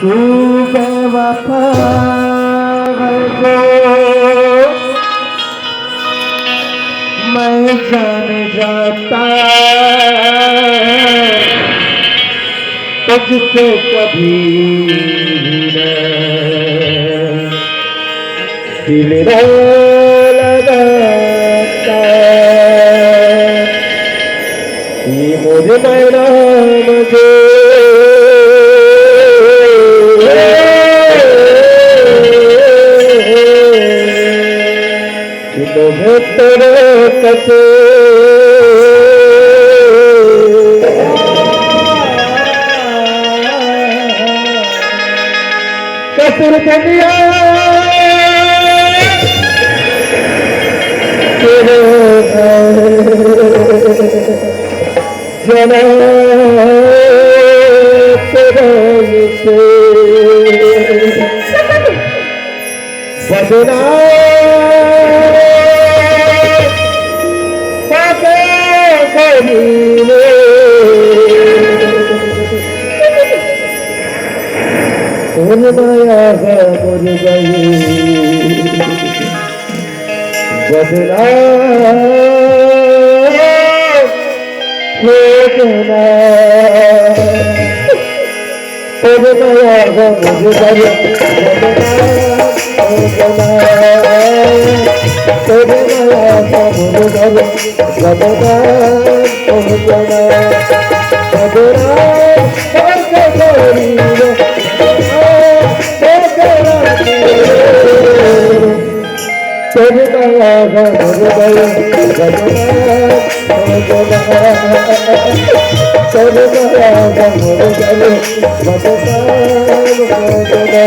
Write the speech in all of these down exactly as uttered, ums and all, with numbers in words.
तू बेवफा है जो मैं जान जाता, तुझसे कभी भी ना दिल ना लगाता। ये मोर मैना मुझे कि तुझे तेरे कसे कसुर धनिया तेरे घर जना तेरे से बदनाम पाके गरीबे। तोर माया ह मोर गई बदनाम हो गना। तोर माया ह मोर गई बदनाम हो गना। तोर माया ह मोर गई बदनाम हो गना। बदनाम होके गोरी रे, बदनाम होके रानी रे। तोर माया ह मोर गई बदनाम हो गना। तोर माया ह मोर गई बदनाम हो गना।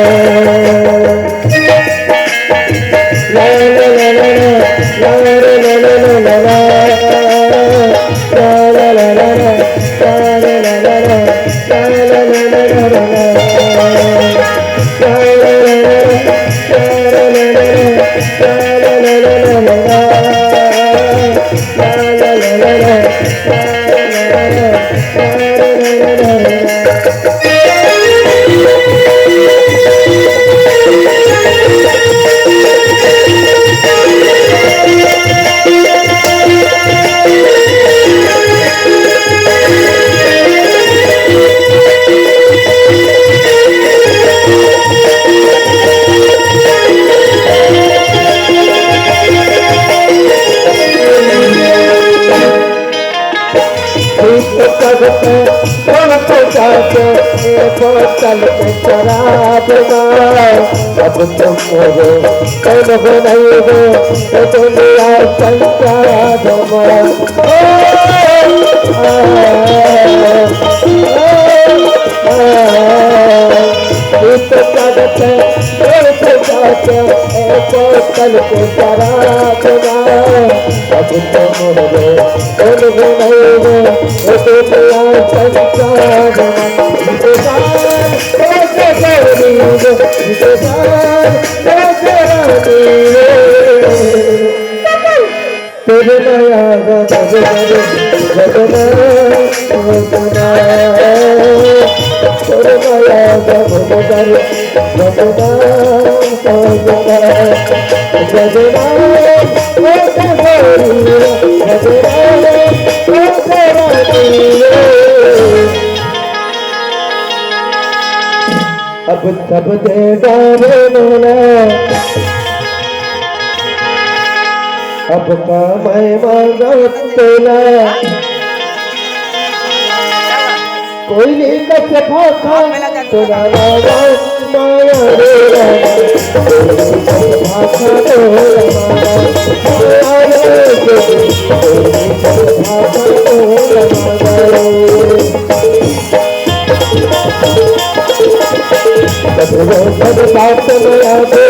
एक पग पे धुन को जाके, ए बोतल में शराब मार। अब तुम मेरे कौन हो नहीं हो, तो दुनिया संसार मार। ओ, आ, आ, आ, आ, एक पग पे धुन को जाके, ए बोतल में शराब मार। अब तुम मेरे कौन हो नहीं हो, तो दुनिया संसार मार। तेरे माया का मजनू बदना, बदना। तेरे माया का मजनू बदना, बदना। बदना, बदना, बदना। अब सब दे डारे मोला, अब का मैं मांगत तोला। कोई नहीं कस भाखा तोला रामा, माया रे रामा। कोई नहीं कस भाखा तोला रामा, माया रे। कोई नहीं कस भाखा तोला रामा। कभू रोशन बात में आवे,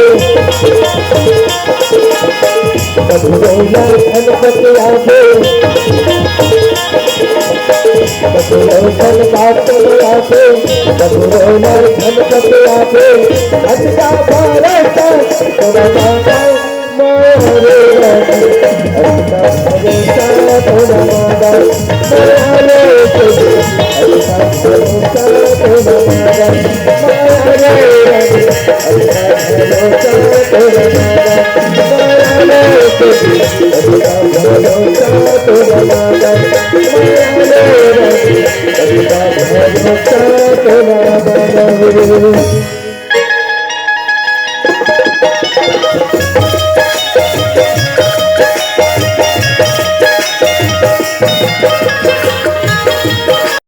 कभू रोशन धनपत आवे, कभू रोशन बात में आवे, कभू रोशन धनपत आवे। अटका भरोसा तोरा बाबा मारे रानी, अटका भरोसा तोरा बाबा मारे रानी, अटका भरोसा तोरा बाबा मारे